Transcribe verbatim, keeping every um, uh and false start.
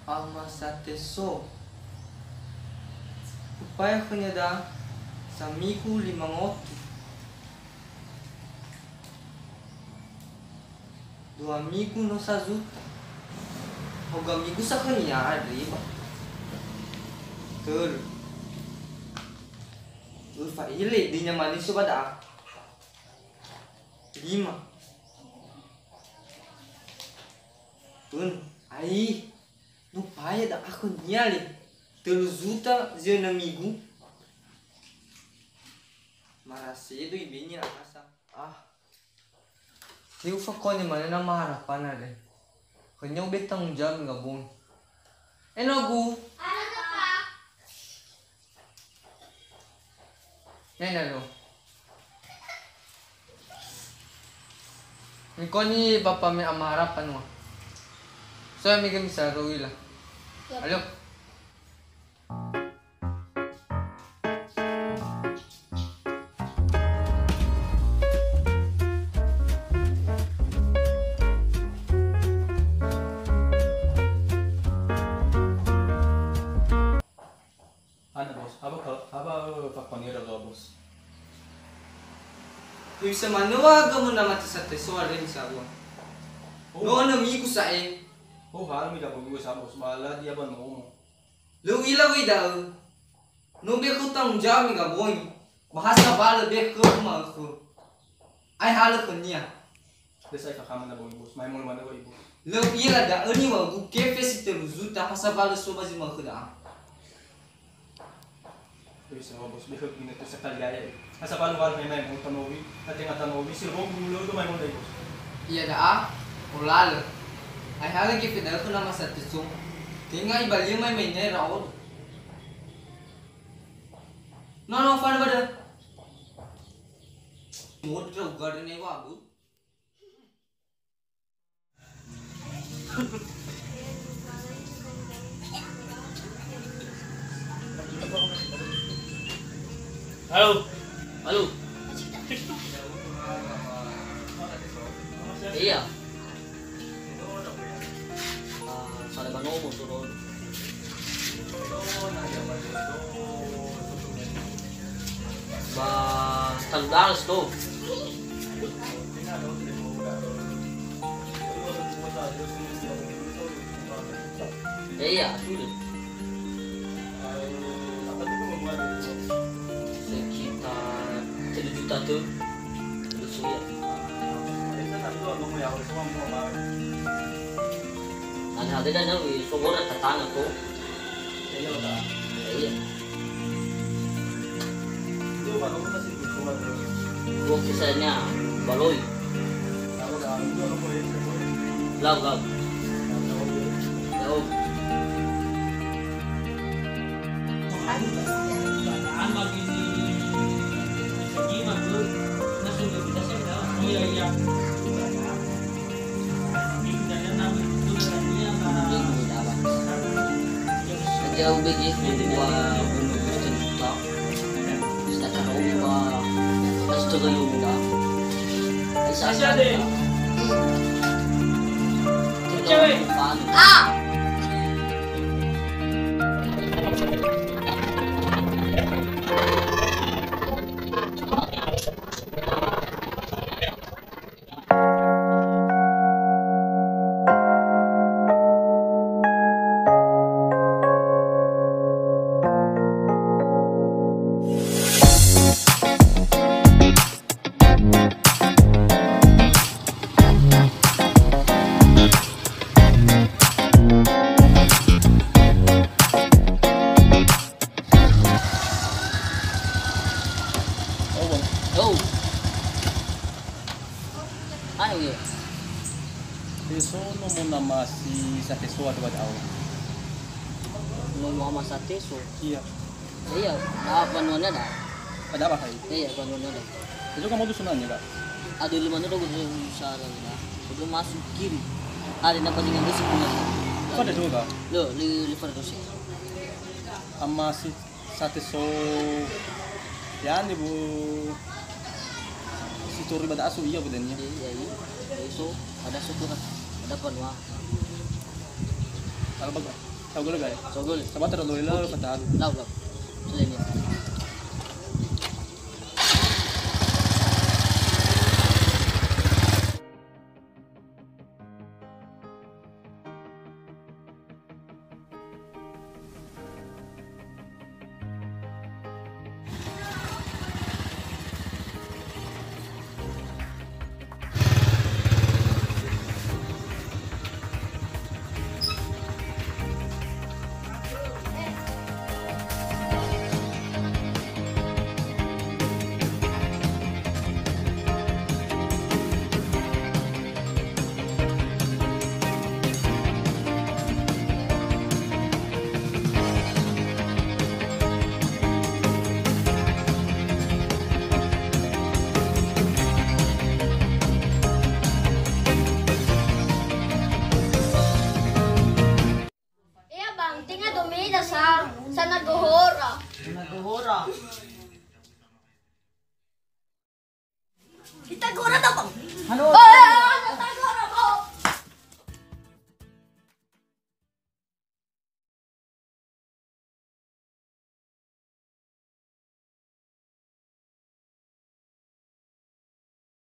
Ama Sateso. Upaya khönia da samigu lima ngotu. Dua migu no sazuta. Hauga migu sa khönia andre ba. Tölu. Ufa'ile döinia mane so ba da'a. Lima. Pun, ai. No paya da'a khönia le. Tölu zuta zi önö migu. Marasedo ibenia rasa. Ah. Te ufakoni mane na maharapana le. Khönia ube tanggung jawab niga bongi. Enogu. Nena lo. Mikoni bapa me amaharapan wa. Soya mege misarui la. Yap. Alo. Ana, Bos, haba ka-, haba, eh, pakuanira gawa, Bos? Hewisa manö wa aga mö na mate sate soal reni sabua. Oh. No, no migu sa'e. Oh, hal mi dapo migu sa, Bos, bala dia ba nomo. Lö u'ila wöi da'ö. No be khö tanggung jawab niga bongi. Ba ha sabalö be khö ma'ökhö. Ai halö khönia. Lö sa'ae fakhama na bongi, Bos. Ma'emol manö wa, Ibu. Lö u'ila da'ö niŵa'ögu kefe si tölu zuta ha sabalö so ba zi ma'ökhö da'a. Lö bisa wa, Bos. Be khö ginötö sekali ae. Ha sabalö wa ma'emol tanowi. Ha tenga tanowi, si rogu lö do ma'emol da'e, Bos. Iya da'a, olalö. Ai halö gefe da'ö khö nama sate so. Tenga ibalia mai mainai ra'odo. No, no, fana bada. Modra uga dene wa, Bu. Halo. Halo. Iya. Ah, sare ba nomo turun. Ba talu dalas do. Eh, iya, sudah. Sekitar tiga juta tuh. Terus ya. Ada-ada dan yang sogora tatana tuh. Iya. Dua kisahnya baloi. Lau, lau. Lau. Hadia U B G dua puluh juta. Setengah tahun ba setengah tahun dah. Aisyah. Ah. Nama si Sateso atau Badao? Nama Ama Sateso? Iya. Iya, ah, banuana da. Pada apa, Kai? Iya, banuana da. Itu kamu tuh senangnya, Kak? Ada lima nado, gue salah, ya. Gue masuk kiri. Ada napa dengan gue sih punya. Pada dua, Kak? Lo, li, li pada dosa. Ama si Sateso. Ya, ni bu. Si Tori Badao, iya, bu, dan ya. Iya, iya. Iya, so, ada syukur, ada banua. Kalau bagus. Saogöl, Kak? Saogöl. Sabater lo ila, oke. Patahan. Lau, lau. Selain itu. Ea, Bang, tenga domeda sa, sana gohora. Sana gohora. Kita gohora ta, Bang? Halo. Oh,